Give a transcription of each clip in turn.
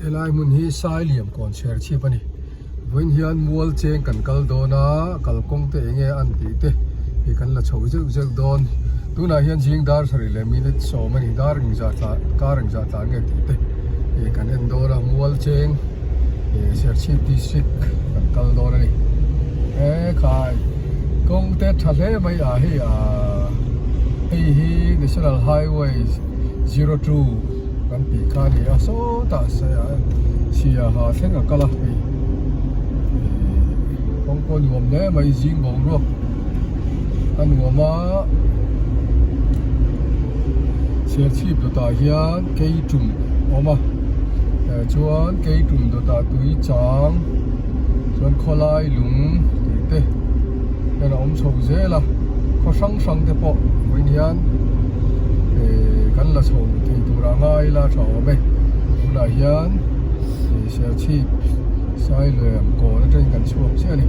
Helai hmun hi Sailiam kawn chher chhip a ni. Vawiin hian mual cheng kan kal dawn a, kalkawng te eng nge an tih te hi kan la chho zeuh zeuh dawn. Tunah hian zing dar sarih leh minute sawm a ni, dar engzah tla kar engzah tla nge tih te hi kan en dawn a, mual cheng ih Serchhip district kan kal dawn a ni. He khai kawng te tha hle mai a hei ah hei hi National Highway 02 kan tih kha a ni a sawtah chhiaha thleng a kal a hei ih kawng pawh nuam hle mai zing boruak a nuam a Serchhip dawtah hian keitum a awm a eh chuan keitum dawtah tui chang chuan khawlai lung tih te hian a awm chho zel a khaw hrang hrang te pawh vawiin hian eh kan la chho thei tur a ngai ila tha awm e tunah hian ih Serchhip Sailem kawn atangin kan chhuak chiah a ni.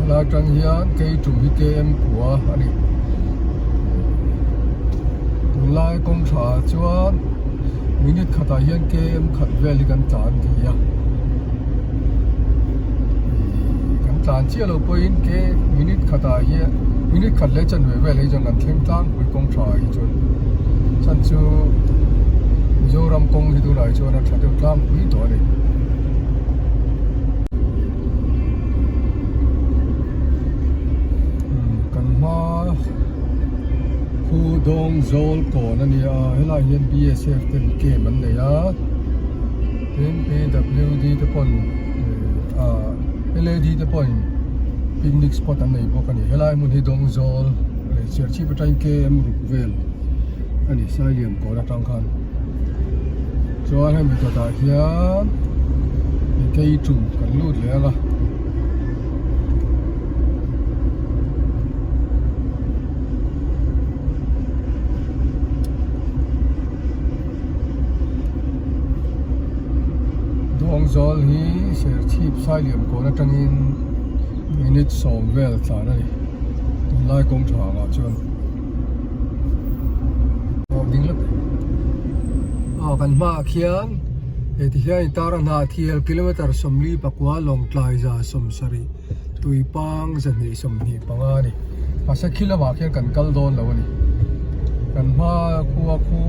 Helai atang hian keitum hi km kua a ni tunlai kawng tha ah chuan minute khatah hian km khat vel hi kan tlan thei a kan tlan chiah loh pawhin ke minute khatah hian minute khat leh chanve vel hi chuan kan thleng tlangpui kawng tha hi chuan chhan chu Mizoram kawng hi tunah hi chuan a tha deuh tlangpui tawh a ni. Kan hma khu dawng zawl kawn a ni a helaiah hian BSF ten camp an nei a tin PWD te pawn ah LAD te pawhin picnic spot an nei bawk a ni helai hmun hi dawng zawl leh Serchhip atangin km ruk vel a ni Sailiam kawn atang khan chuan hemi kawtah hian keitum kan lut leh ang a. Duangzawl hi Serchhip Sailiam kawn atangin minute sawm vel tlan a ni tunlai kawng tha angah chuan aw ding lawk aw kan hmaah khian hei ti hian intar a hnahthial kilometer sawmli pakua lawngtlai za sawmsarih Tuipang zahnih 25 a ni. Mahse khi lamah khian kan kal dawn lo a ni. Kan hma khua khu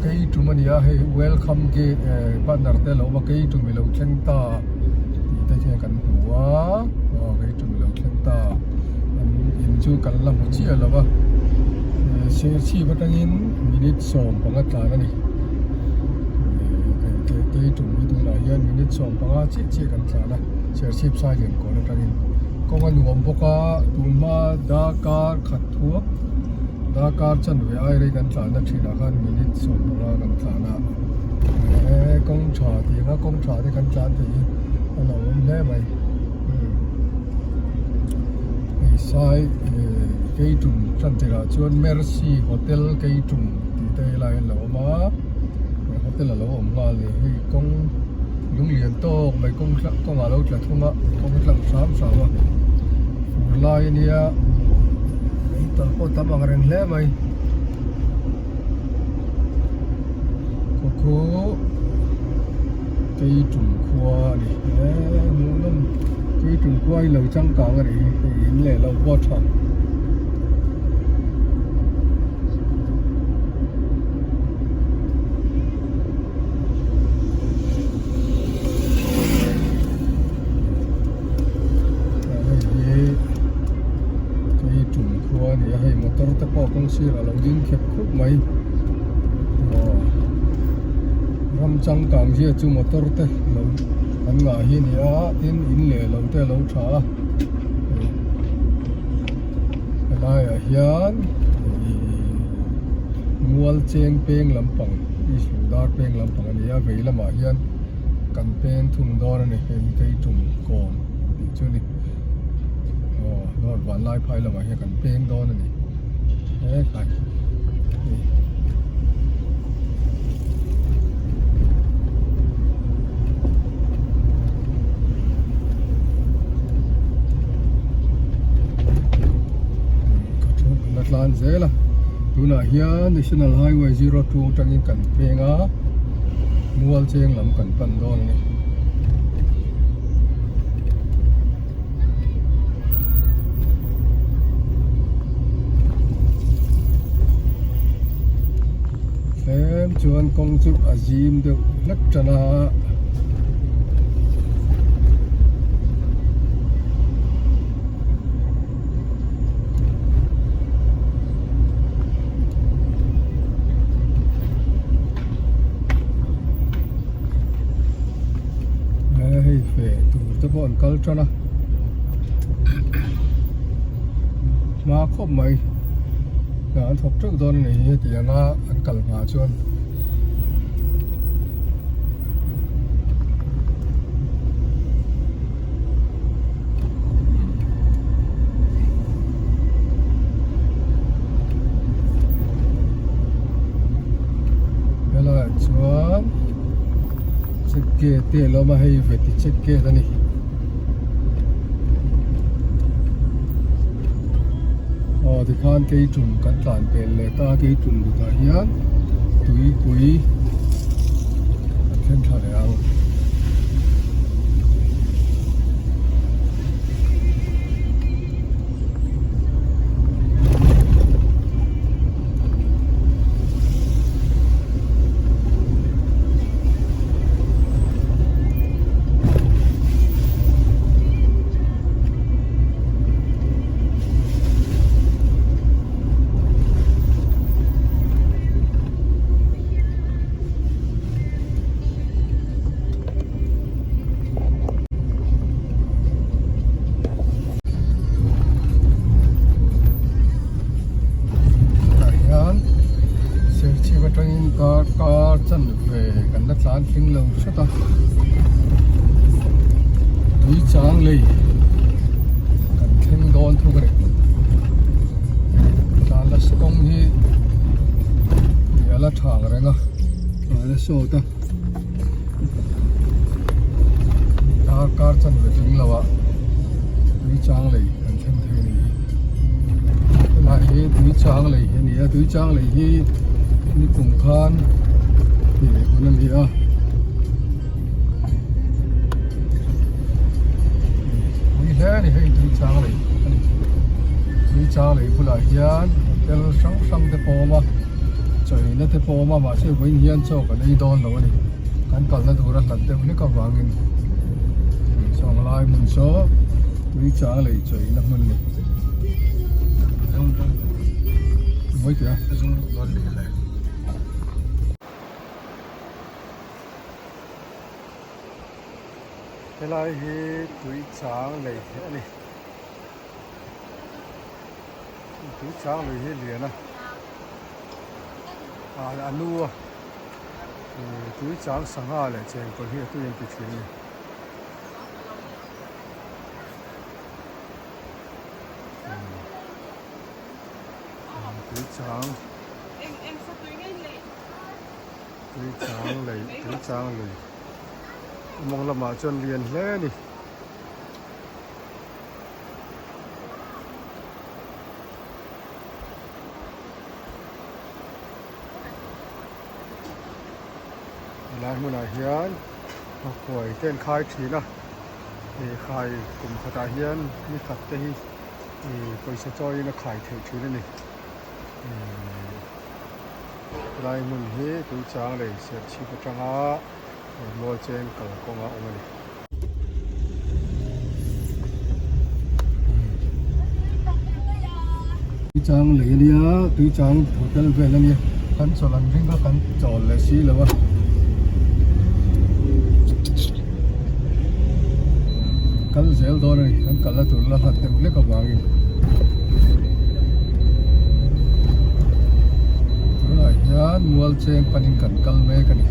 Keitum a ni a, hei welcome gate eh banner te a lo awm a, Keitum i lo thleng ta tih te khian kan hmu a, aw Keitum i lo thleng ta an in chu kan la hmu chiah lo va, eh Serchhip atangin minute 15 tlan a ni. Eh Keitum hi tunah hian minute 15 chiah chiah kan tlan a. Serchhip Sailian kawn atangin kawng a nuam bawk a, tunhma darkar khat thuak darkar chanve ai rei kan tlanna thinah khan minute 15 kan tlan a, eh kawng tha tih anga kawng tha te kan tlan thei hi a lo awm hle mai umm hei sai eh Keitum tan tirah chuan Mercy Hotel Keitum tih te helai hian a lo awm a hotel a lo awm nghal a ni hei kawng. Lung lian tawk mai kawng tlang kawngah lo tla thung a kawng tlang hram hram a fur lai ania lei tal pawh tam ang reng hle mai khaw khu keitum khua a ni he hmuhnawm keitum khua hi lo changkang a ni hi hei in leh lo pawh a tha. Hei tum khua a ni a hei motor te pawh kawng sirah lo ding khep khup mai aw ram changkang zia chu motor te lo an ngah hi a ni a tin in leh lo te a lo tha a helaiah hian. Mual cheng peng lampang East Lungdar peng lampang a ni a, vei lamah hian kan peng thung dawn a ni, hei hi Keitum kawn an tih chu a ni. Aw North Vanlaiphai lamah hian kan peng dawn a ni hetlai hei. Ka thu kan la tlan zel a tunah hian National Highway 02 atangin kan peng a mual cheng lam kan pan dawn a ni. Tlem chuan kawng chu a zim deuh hlek tan a. Hei fe tur te pawh an kal tan a hma khawp mai hna an thawk teuh dawn a ni hi heti anga an kal hma chuan. Helaiah chuan check gate te a lo awm a hei veti check gate a ni. Aw tikhan keitum kan tlan pel leh ta a keitum kutah hian tuipui a then tha leh ang. Tah hian Serchhip atangin car car chanve kan la tlan tling lo hret a tui chang lei kan thleng dawn thung a ni tlan la kawng hi a la tha ang reng a a la sawt a. Darkar chanve tling lo ah tui chang lei kan thleng thei a ni hi helai hi tui chang lei hi a ni a tui chang lei hi nikum khan tih hun a ni a pui hle a ni hei tui chang lei a ni tui chang lei bulah hian hotel hrang hrang te pawh a awm a. Chawina te pawh a awm a mahse vawiin hian chaw kan ei dawn lo a ni kan kalna tura hlat deuh hlek avangin sawng lai hmun saw tui chang lei chawina hmun a ni mawi teh a. Helai hi tui chang lei a ni. Tui chang lui hi lian a ah a nu a ih tui chang sangha leh chengkawl hi a tui an ti thin a ni. Tui chang tui chang lei tui chang lui a mawng lamah chuan lian hle a ni. Helai hmunah hian nghakuai te an khai thin a ih khai kum khatah hian ni khat te hi ih pawisa chawiin a khai theih thin a ni ih helai hmun hi tuichang lei serchhip atanga mualcheng kalkawnga awm a ni. Tuichang lei a nia tuichang hotel vel a nia kan chawlh an ring a kan chawl leh si lo a kal zel dawn a ni kan kalna tur la hlat deuh hlek avangin tunah hian. hian Mualcheng panin kan kal mek a ni.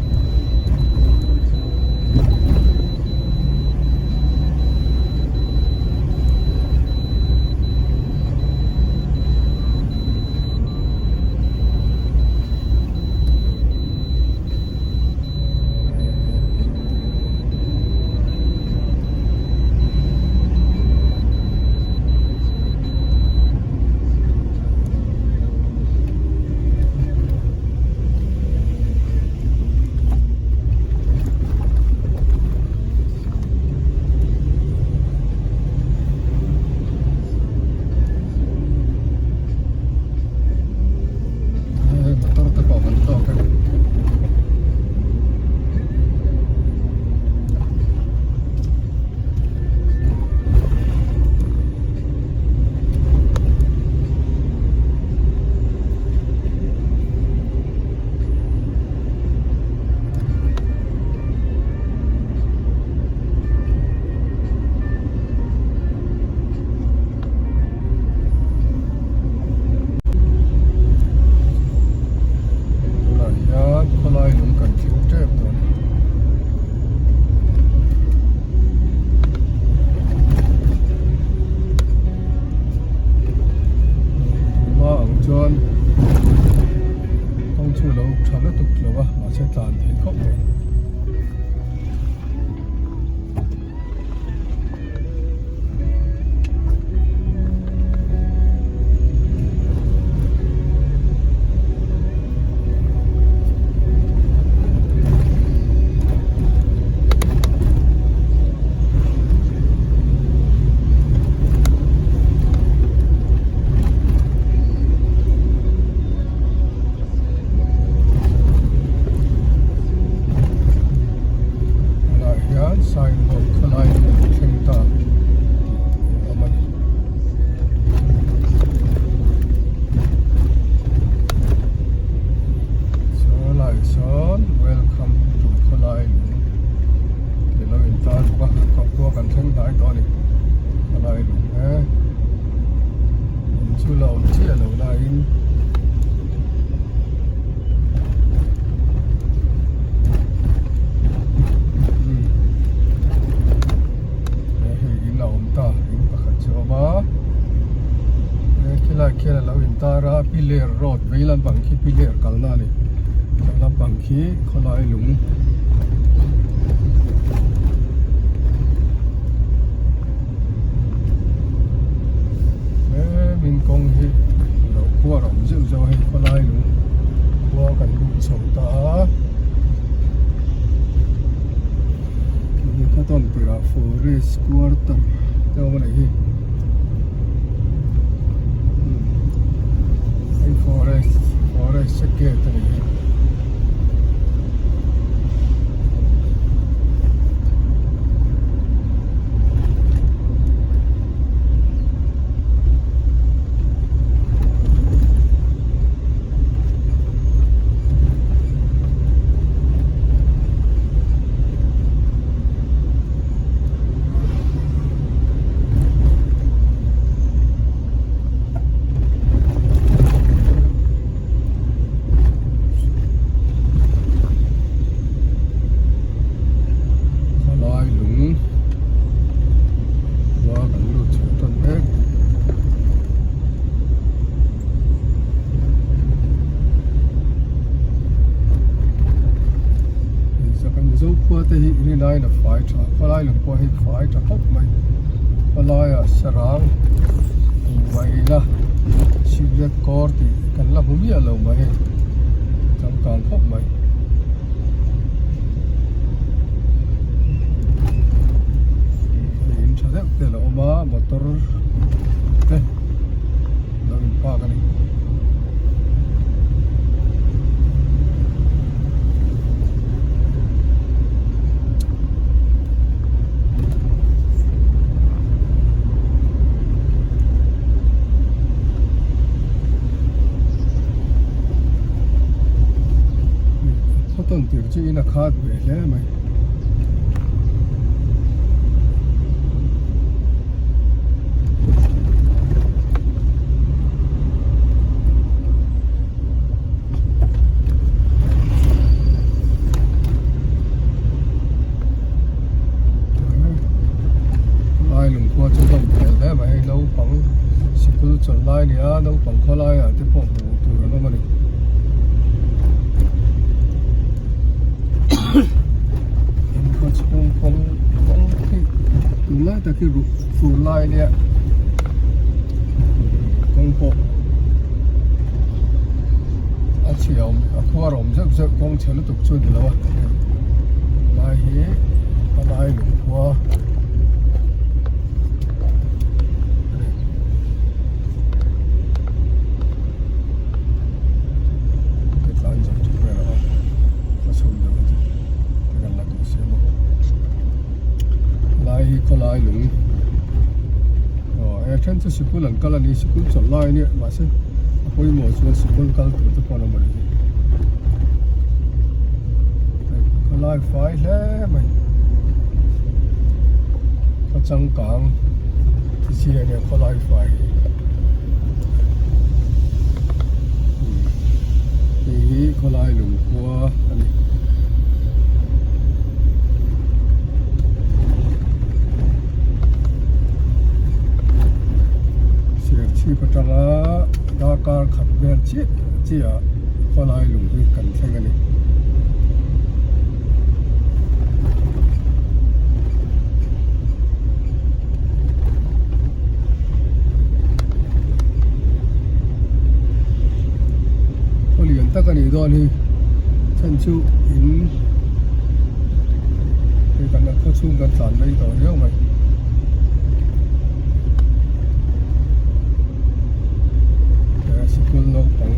Hei motor te pawh kan tawk a ni. Tunah hian khawlai lung kan thleng tep dawn. Hma ang chuan kawng chu lo tha lutuk lo a mahse tlan thei khawp mai. Tunah hian signboard khawlai lung thleng ta tih a awm a ni. Saw lai sawn welcome to khawlai lung tih a lo intar bawk a khua kan thleng hnai tawh a ni khawlai lung he in chu la awm chiah lo laiin. Hei in a awm ta in pakhat chu a awm a he khilai khian a lo intar a piler road vei lampang khi piler kalna a ni thlang lampang khi khawlai lung. Hemin kawng hi lo khuar awm zeuh zeuh a hei khawlai lung khua kan lut chho ta a ni kha tawn tirah forest quarter te awm a nih hi hei forest forest gate a nih hi. Khawlai lung khua kan lut chho tan mek. Kan Mizo khua te hi rinaiin a fai tha khawlai lung pawh hi fai tha khawp mai khawlaiah sarang vaina cigarette kawr tih kan la hmu miah lo mai changkang khawp mai. In tha deuh te a lo awm a motor te lo in park a ni. Khaw tawn tir chu in a khat ve hle mai. lai a ni a naupang khawlai ah te pawh hmuh tur an awm a ni. In khaw chhung kawng kawng hi tunlai tak hi ruh fur lai a nia kawng pawh a chhia awm a khuar awm zeuh zeuh kawng chhe lutuk chu a ni lo a lai hi a lai lungkhua a ni. Hetla in zawh ṭha vel a a chhun deuh hi chu te kan la duh sia maw lai hi khawlai lung aw he then chu sikul an kal a ni sikul chawlh lai a nia mahse a pawimawh chuan sikul kal tur te pawh an awm a ni hei khawlai fai hle mai khaw changkang chi chi a nia khawlai fai hi. Hei hi khawlai lungkhua a ni. Serchhip atanga darkar khat vel chiah chiah ah khawlai lung hi kan thleng a ni. Khaw lian tak a nih dawn hi chhan chu in hei kan khaw chhung kan tlan mai tawh riau mai. Sikul naupang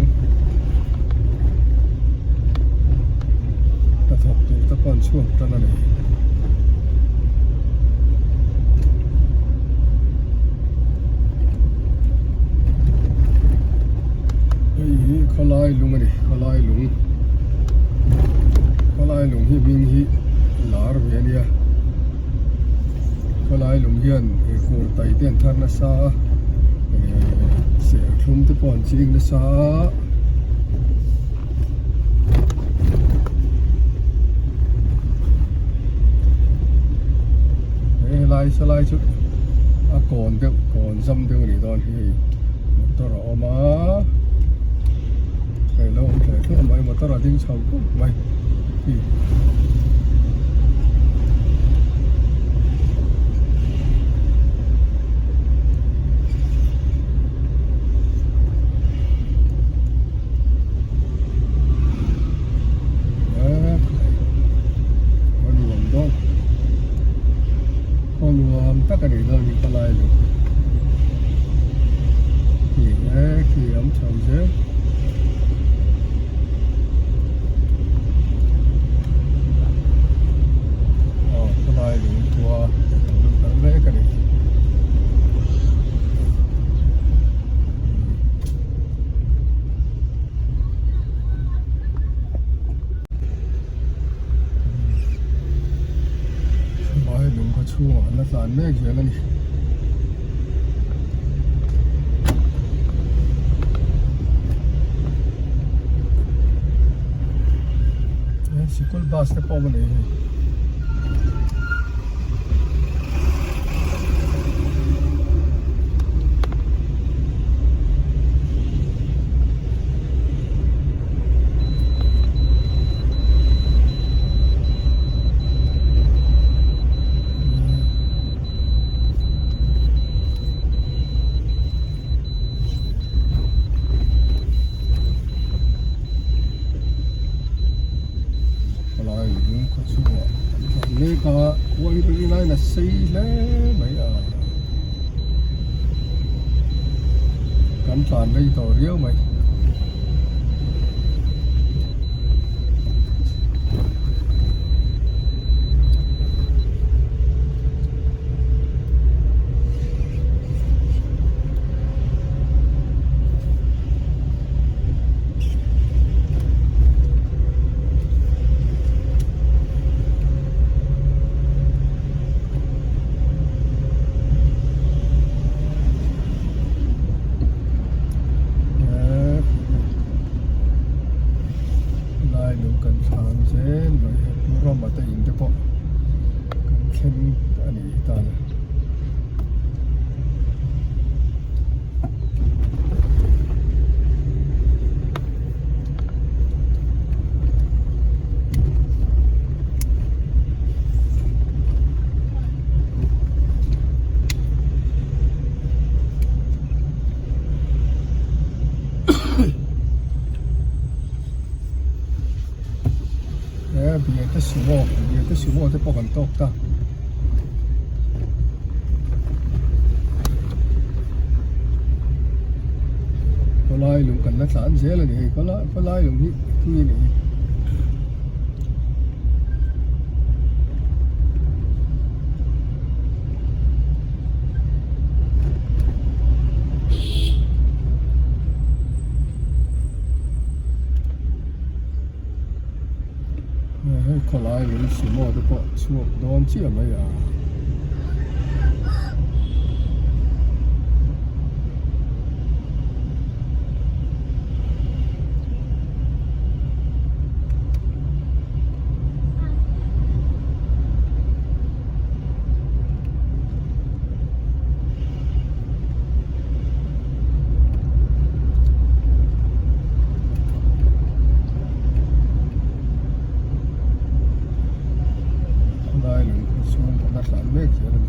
hnathawk tur te pawh an chhuak tan a ni. Hei hi khawlai lung a ni khawlai lung khawlai lung hi hming hi lar ve a nia khawlai lung hian fur tai te an thar nasa a serthlum te pawh an ching nasa a. He helai salai chu a kawn deuh kawn zam deuh a nih dawn hi hei motor a awm a hei lo awm thleh thluah mai motor a ding chho khawp mai hi. Khaw nuam dawn khaw nuam tak a nih dawn hi ka lai lo khi e khi awm chho zel aw khawlai lungkhua kan lut tak mek a ni. Vai lung khaw chhungah an la tlan mek zel a ni. Sikul bus te pawh a awm a ni hei. Palai lung khaw chungah an tlan mek a khua hi ring laiin a sei hle mai a kan tlan rei tawh riau mai. Biate Sumo Biate Sumo te pawh kan tawk ta. Khawlai lung kan la tlan zel a ni hei khawlai lung hi tui a ni hi. Hei khawlai lung sumo te pawh chhuak dawn chiah mai a. Khawlai lung khaw chhung kan la tlan mek zel a ni.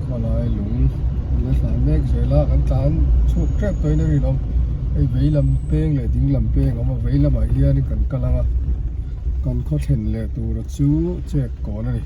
Khawlai lung an la tlan mek zel a kan tlan chhuak tep tawhin a rinawm hei vei lam peng leh ding lam peng a awm a vei lamah hianin kan kal ang a kan khaw thlen leh tura chu chek kawn a ni.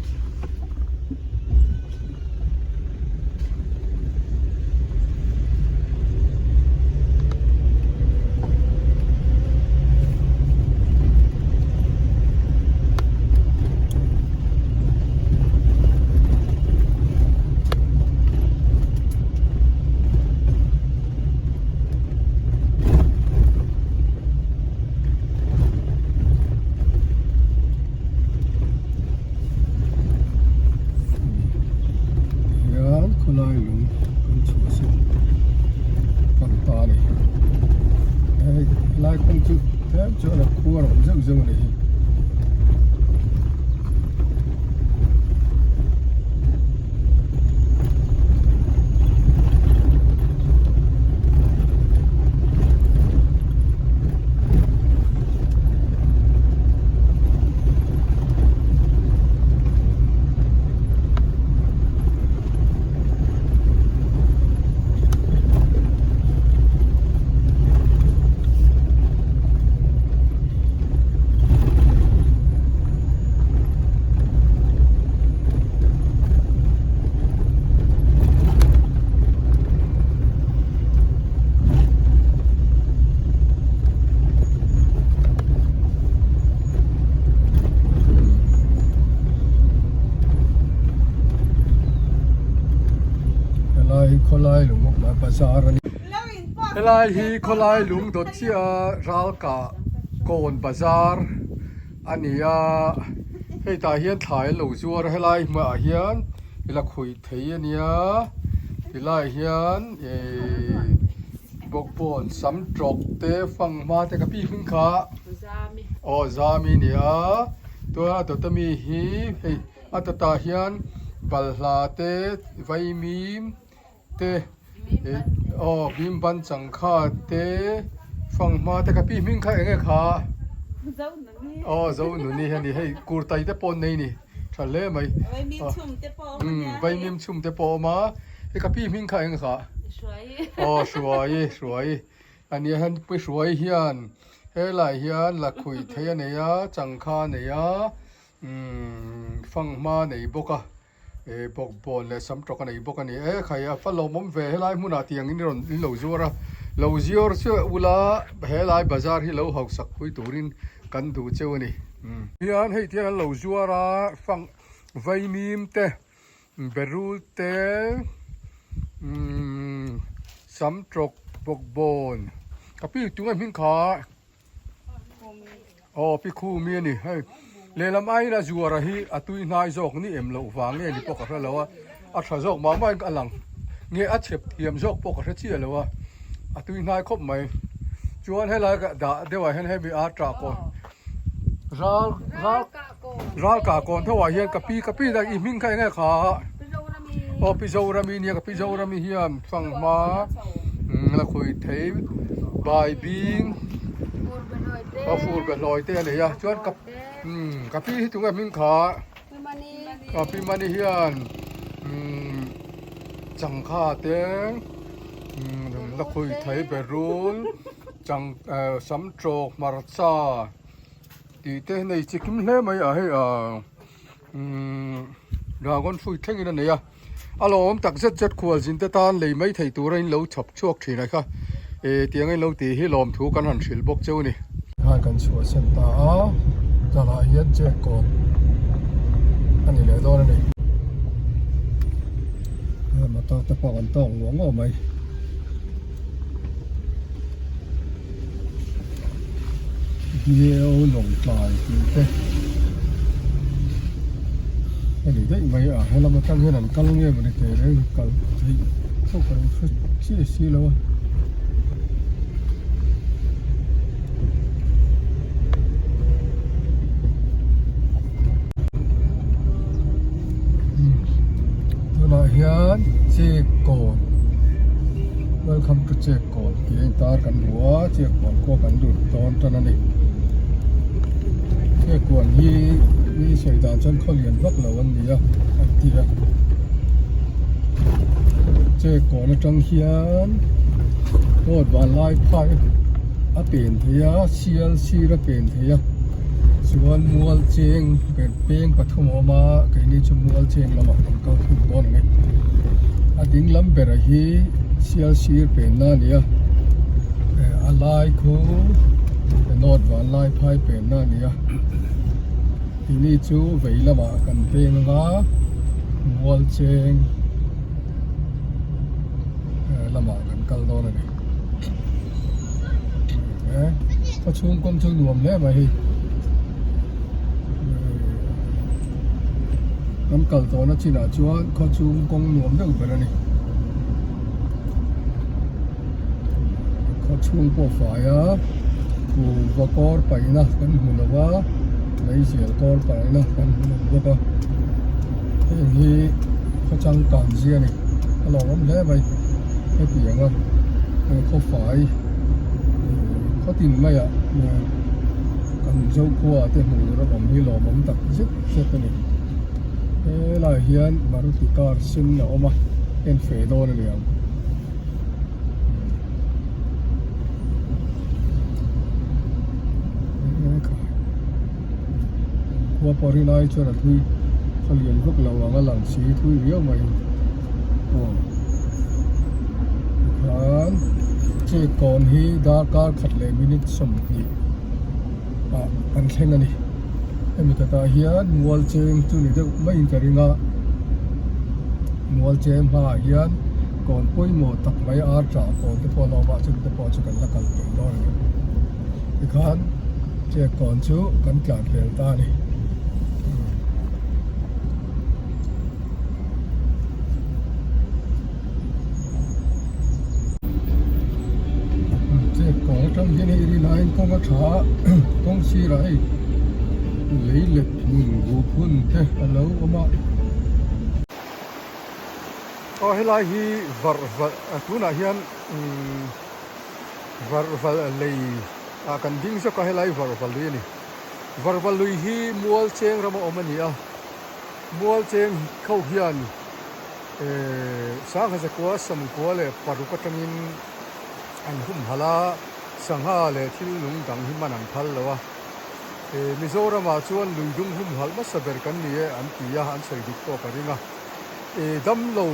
Hian khawlai lung kan chhuahsan pan ta a ni hei helai kawng chu tlem chuan a khuar awm zeuh zeuh a ni hi. Helai hi khawlai lung awmna bazar a ni. Helai hi khawlai lung dawt chiah a ralkah kawn bazar a ni a hei tah hian thlai an lo zuar a helai hmaah hian ila khawih thei a nia tilaiah hian ihh bawkbawn sam tawk te fanghma te ka pi hming kha aw zami a ni a chuan a dawt ami hi hei a dawtah hian balhla te vaimim te aw bimban changkha te fanghma te ka pi hming kha eng nge kha aw zonuni a ni hei kurtai te pawh an nei a ni tha hle mai vaimim chhum te pawh a awm a hei ka pi hming kha eng nge kha aw hruai hruai a nia hian pi hruai hian helaiah hian lakhuih thei a nei a changkha a nei a umm fanghma a nei bawk a. Eh bawkbawn leh sam tawk a nei bawk a ni e khai a fa lawmawm ve helai hmunah tiang in rawn in lo zuar a lo ziar chiah ula helai bazar hi lo hausak pui turin kan duh cheu a ni hian hei tiang an lo zuar a fang vaimim te berul te umm sam tawk bawkbawn ka pi tunge hming kha. Aw pi khu mi a ni hei lehlam aiin a zuar a hi a tui hnai zawk ni em loh vang nge ni pawh ka hre lo a a tha zawk mah mah in a lang nge a chep thiam zawk pawh ka hre chiah lo a a tui hnai khawp mai chuan helai ka dah deuh ah hian hemi a tah kawn ral ral ral kah kawn tho ah hian ka pi ka pi i hming kha eng nge kha aw pi Zorami nia ka pi Zorami hian fanghma la khawi thei bai bing. A fur behlawi te a nei a chuan ka umm ka pi hi tunge hming kha ka pi mani hian umm changkha te umm lakhuih thei berul chang eh sam tawk hmarcha tih te nei chi kim hle mai a hei ah umm dragon fruit thlengin a nei a. A lawm tak zet zet khual zin te tan lei mai thei tura in lo chhawp chhuak thin a kha e tiang in lo tih hi lawmthu kan han hrilh bawk cheu a ni. Khan kan chhuah sen ta a, tlanah hian check kawn a ni leh dawn a ni. Motor te pawh kan tawk nguah nguah mai. DAO Lawngtlai tih te a ni daih mai a helam atang hian an kal nge mawni teh reng kal theih pawh ka lo hre chiah si lo a. Tunah hian chek kawn welcome to chek kawn tih a intar kan hmu a chek kawn khua kan lut dawn tan a ni chek kawn hi mi sawi dan chuan khaw lian vak lo an ni a an ti a chek kawn atang hian road vanlai phai a pen thei a sial sir a pen thei a chuan mual cheng peng pathum a awm a keini chu mual cheng lamah kan kal thung dawn a ni a ding lam berah hi sial sir penna a ni a a lai khu north vanlai phai penna a ni a keini chu vei lamah kan peng anga mual cheng lamah kan kal dawn a ni. Khaw chhung kawng chu nuam hle mai hei kan kal tawhna chinah chuan khaw chhung kawng nuam deuh ber a ni khaw chhung pawh fai a kuhva kawr paihna kan hmu lo va meizial kawr paihna kan hmu lo bawk a heng hi khaw changkan zia a ni a lawmawm hle mai hetiang a khaw fai khaw tin maiah kan Zokhua te hmuh tur a awm hi lawmawm tak zet zet a ni helaiah hian Maruti car sen a awm a en fe dawn a ni ang. Khua pawh rilai chuan a thui khaw lian vak lo ang a lang si thui riau mai aw tikhan cake kawn hi darkar khat leh minute 20 ah kan thleng a ni hemi khatah hian mual cheng chu ni deuh maiin ka ring a mual cheng hmaah hian kawn pawimawh tak mai ar tah kawn te pawh a la awm a chumi te pawh chu kan la kal peih dawn a ni tikhan cake kawn chu kan tlan fel ta a ni. Cake kawn atang hian hei rinaiin kawng a tha a kawng sirah hei lei let hmun buh phun te a lo awm a. Aw helai hi varh valh tunah hian umm varh valh lei ah kan ding zawk a helai varh valh lui a ni. Varh valh lui hi mual cheng rama awm a ni a mual cheng kho hian ehh sangha zakua samkua leh paruk atangin an humhalh a sangha leh thil lung dang hi man an phal lo a. Mizoramah chuan lui dum humhalh hmasa ber kan ni e an ti a, an sawi dik pawh ka ring a. Damlo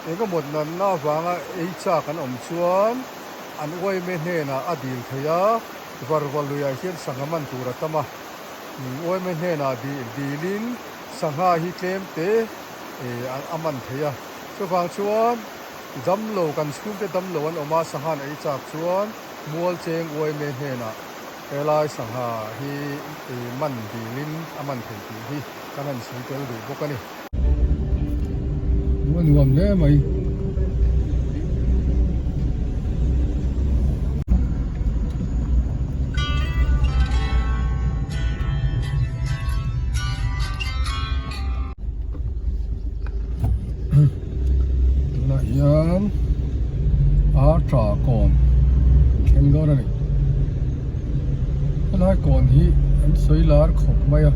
eng emaw natna avanga ei chak an awm chuan an uaime hnenah a dil thei a, Varva luiah hian sangha man tur a tam a. Uaime hnenah dilin sangha hi tlem te a man thei a. Chuvang chuan damlo kan chhungte damlo an awm a, sangha an ei chak chuan Mualcheng uaime hnenah Helai sangha hi man dilin a man thei tih hi kan han sawi tel duh bawk a ni. A nuam hle mai. Tunah hian Artra kawn thleng dawn a ni. Helai kawn hi an sawi lar khawp mai a,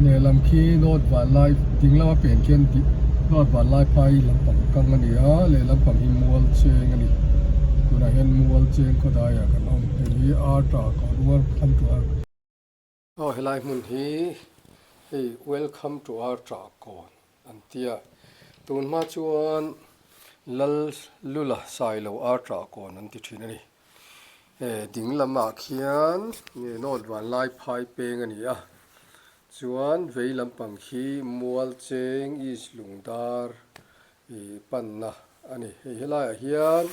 lehlam khi North Vanlai ding lama pen khian North Vanlai phai lampang kang a ni a, lehlam pang hi mual cheng a ni. Tunah hian mual cheng khawdaiah kan awm. Hei hi Arta kawn Welcome to Ar. Aw helai hmun hi hei Welcome to Arta kawn an ti a, tun hma chuan Lal Lula Sailo Arta kawn an ti thin a ni. He ding lamah khian nge North Vanlai phai peng a ni a, chuan vei lampang khi Mual Cheng East Lungdar ih panna a ni. Hei helaiah hian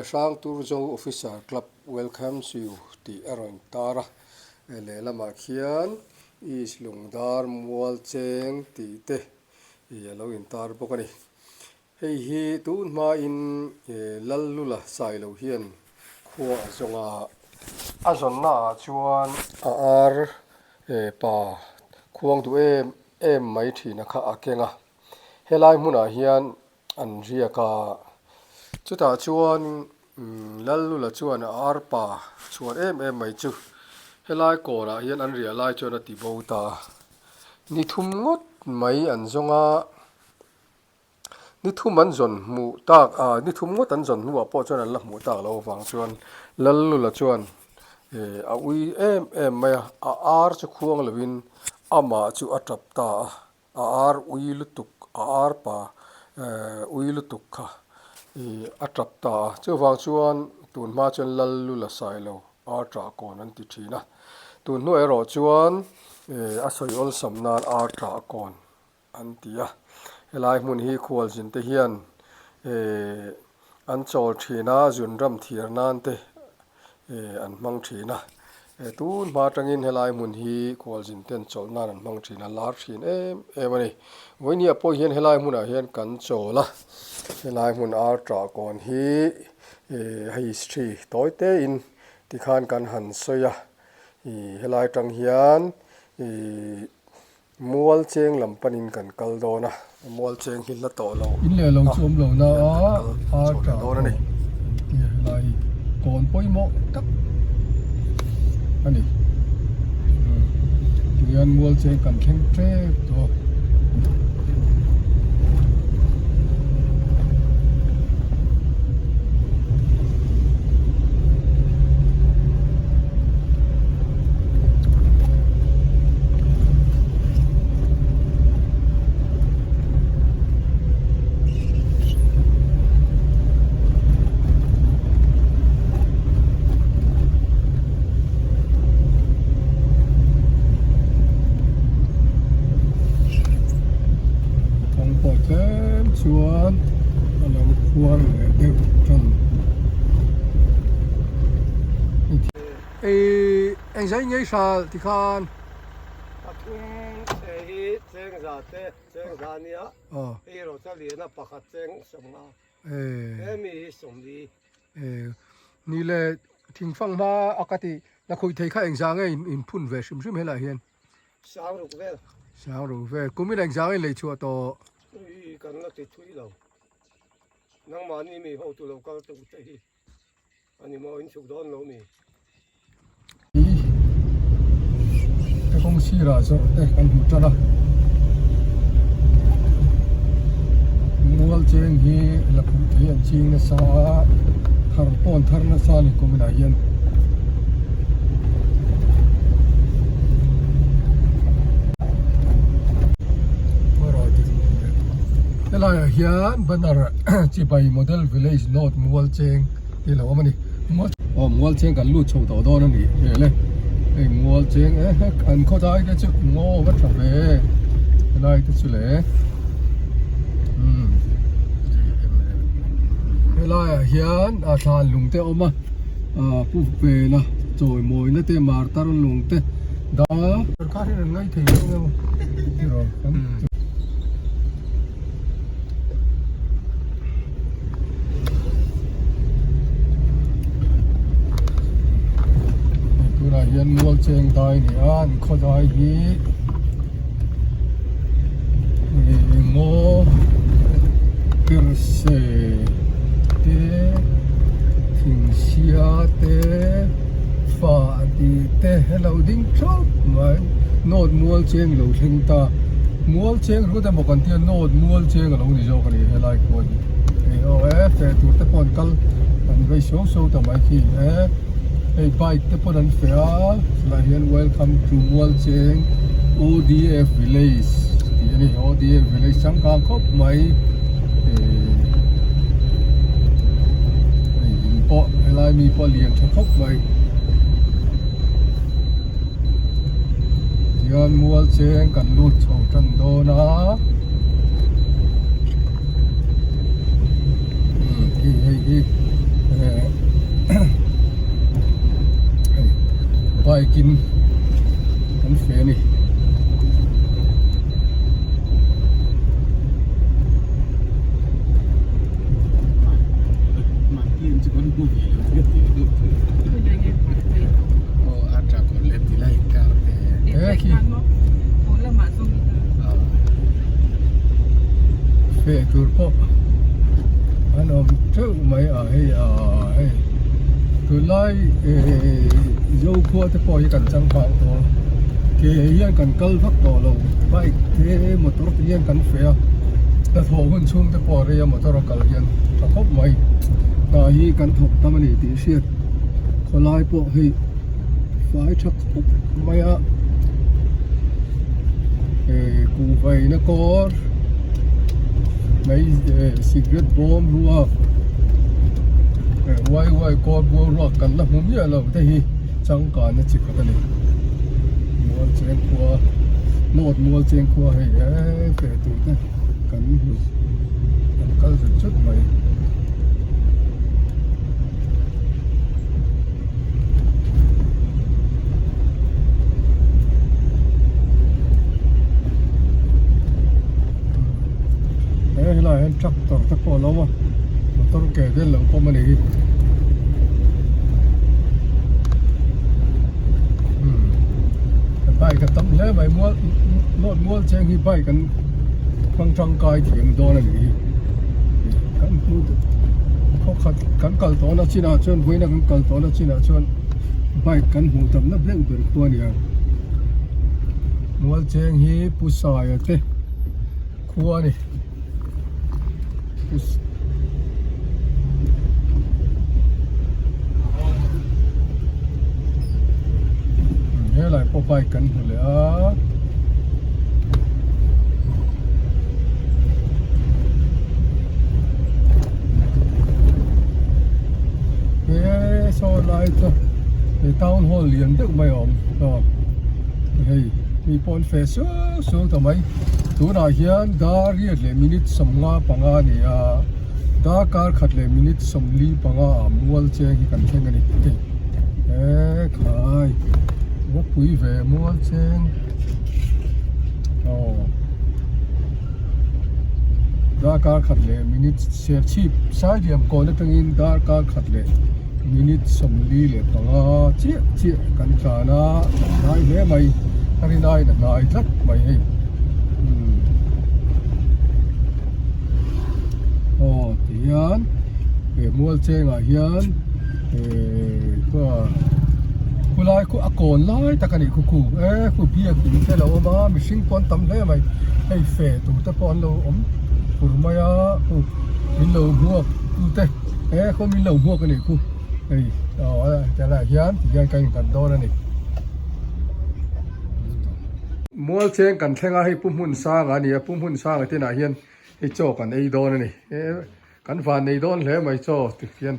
Hrangturzo Officer Club welcomes you tih a rawn tar a, lehlamah khian East Lungdar Mual Cheng tih te ih a lo intar bawk a ni. Hei hi tun hmain Lallula Sailo hian khua a zawng a, a zawnnaah chuan a ar pa khuang duh em em mai thina kha a keng a, helai hmunah hian an riak a, chutah chuan Lallula chuan a ar pa chhuan em em mai chu helai kawnah hian an riah lai chuan a ti bo ta a, ni thum ngawt mai an zawng a. Ni thum an zawn hmuh tak ah ni thum ngawt an zawn hnuah pawh chuan an la hmuh tak loh avang chuan Lallula chuan eh a ui em em mai a, a ar chu khuang lovin amah chu a tap ta a, a ar ui lutuk a ar pa eh ui lutuk kha ih a tap ta a, chuvang chuan tun hma chuan Lallula Sailo ar tah kawn an ti thin a, tun hnuah erawh chuan eh a sawi awlsam nan ar tah kawn. an ti a, helai hmun hi khualzin te hian eh an chawl thin a, zunram thiar nan te eh an hmang thin a, eh tun hma atangin helai hmun hi khualzin ten chawlh nan an hmang thin a, lar thin em em a ni. Vawinia pawh hian helai hmunah hian kan chawl a, helai hmun ar tah kawn hi eh history tawi te in tikhan kan han sawi a, ih helai atang hian ih. Mual cheng lam panin kan kal dawn a, mual cheng hi hla tawh lo In leh lo chu awm lo na a, a tah dawn a ni. Tia helai kawn pawimawh tak a ni. Tihian mual cheng kan thleng tep tawh a. Kawng pawh tlem chuan a lo khuar leh deuh tan. Ei eng zai ngei hral tikhan. Pathum che hi cheng za te cheng za nia hei erawh chuan lian a pakhat cheng sawmnga hemi hi sawmli. Ni le thingfang hma a ka ti la khawi thei kha eng za nge in phun ve hrim hrim helaiah hian. Sang ruk vel. Sang ruk vel kumin eng za nge in lei chhuah tawh. Ui kan la ti thui lo nangmahni mi hotu lo kal tu te hi. Ani maw in chhuk dawn lo mi? Ka kawng sirah zawrh te kan hmu tan a, mual cheng hi la phuh thei an ching nasa a, thar pawh an thar nasa a ni kuminah hian. Helaiah hian banner chibai model village north mual cheng tih lo awm a ni mual aw mual cheng kan lut chho tawh dawn a ni hmel e hei mual cheng e an khawdai te chu ngaw va tha ve helai te chu le umm helaiah hian a thlan lung te a awm a ah pu vena chawi mawina te martar lung te da sorkar hian an ngaithei lo emaw tiraw. Tunah hian mual cheng dai a ni a an khaw dai hi eng tirse te thingsia te. Tih te helo ding thup mai North mual cheng lo thleng ta mual cheng ringawt emaw kan tia North mual cheng a lo ni zawk a ni helai khua hi hei aw e feh tur te pawh an kal an vei suau suau ta mai khi e hei bike te pawn an feh a chulaiah hian welcome to mual cheng O_D_F village tih a ni O_D_F village changkang khawp mai ehh hei in pawh helai mi pawh a lian tha khawp mai. Tihian mual cheng kan lut chho tan dawn a umm hei hei hi eh hei bike in kan feh a ni. Feh tur pawh an awm teuh mai a hei a hei tunlai eh Zokhua te pawh hi kan changkang tawh a ke hian kan kal vak tawh lo bike te motor te hian kan feh a hnathawh hun chhung te pawh a rei a motor a kal hian tha khawp mai hna hi kan thawk tam a ni tih hriat khawlai pawh hei fai tha khawp mai a eh kuhvaina kawr mai eh cigarette bawm ruak eh wai wai kawr bawm ruak kan la hmu miah lo te hi changkanna chi khat a ni mual cheng khua nawt mual cheng khua hei eh feh tur te kan hmu kan kal zut zut mai. He helaiah hian tractor te pawh a lo awm a motor ke te an lo pawm a ni hi umm bike a tam hle mai mual nawt mual cheng hi bike an hmang tangkai thiam dawn a ni hi kan hmu khawkhat kan kal tawhna chinah chuan vawiina kan kal tawhna chinah chuan bike kan hmuh tamna deuh ber khua a ni a mual cheng hi Pu Saia te khua a ni Helai pawh bike kan hmu leh a. He saw lai chu he town hall lian deuh mai a awm aw hei mi pawh an feh suau suau ta mai. Tunah hian dar riat leh minute 55 a ni a, darkar khat leh minute 45 ah mual cheng hi kan thleng a ni hei he khai va pui ve mual cheng aw darkar khat leh minute serchhip Sailiam kawn atangin darkar khat leh minute 45 chiah chiah kan tlan a hnai hle mai a rinaiin a hnai tlat mai hei umm aw ti hian he mual chengah hian ehh khaw khulai khu a kawn lai tak a nih khu khu e khu biak in te a lo awm a mihring pawh an tam hle mai hei feh tur te pawh an lo awm fur mai a khu min lo hmuak tute. He khaw min lo hmuak a nih khu hei aw helaiah hian ti hian kan inkhat dawn a ni. Mual cheng kan thleng a hei Pu Hmun Sanga a ni a Pu Hmun Sanga te inah hian hei chaw kan ei dawn a ni he kan van nei dawn hle mai chaw ti hian.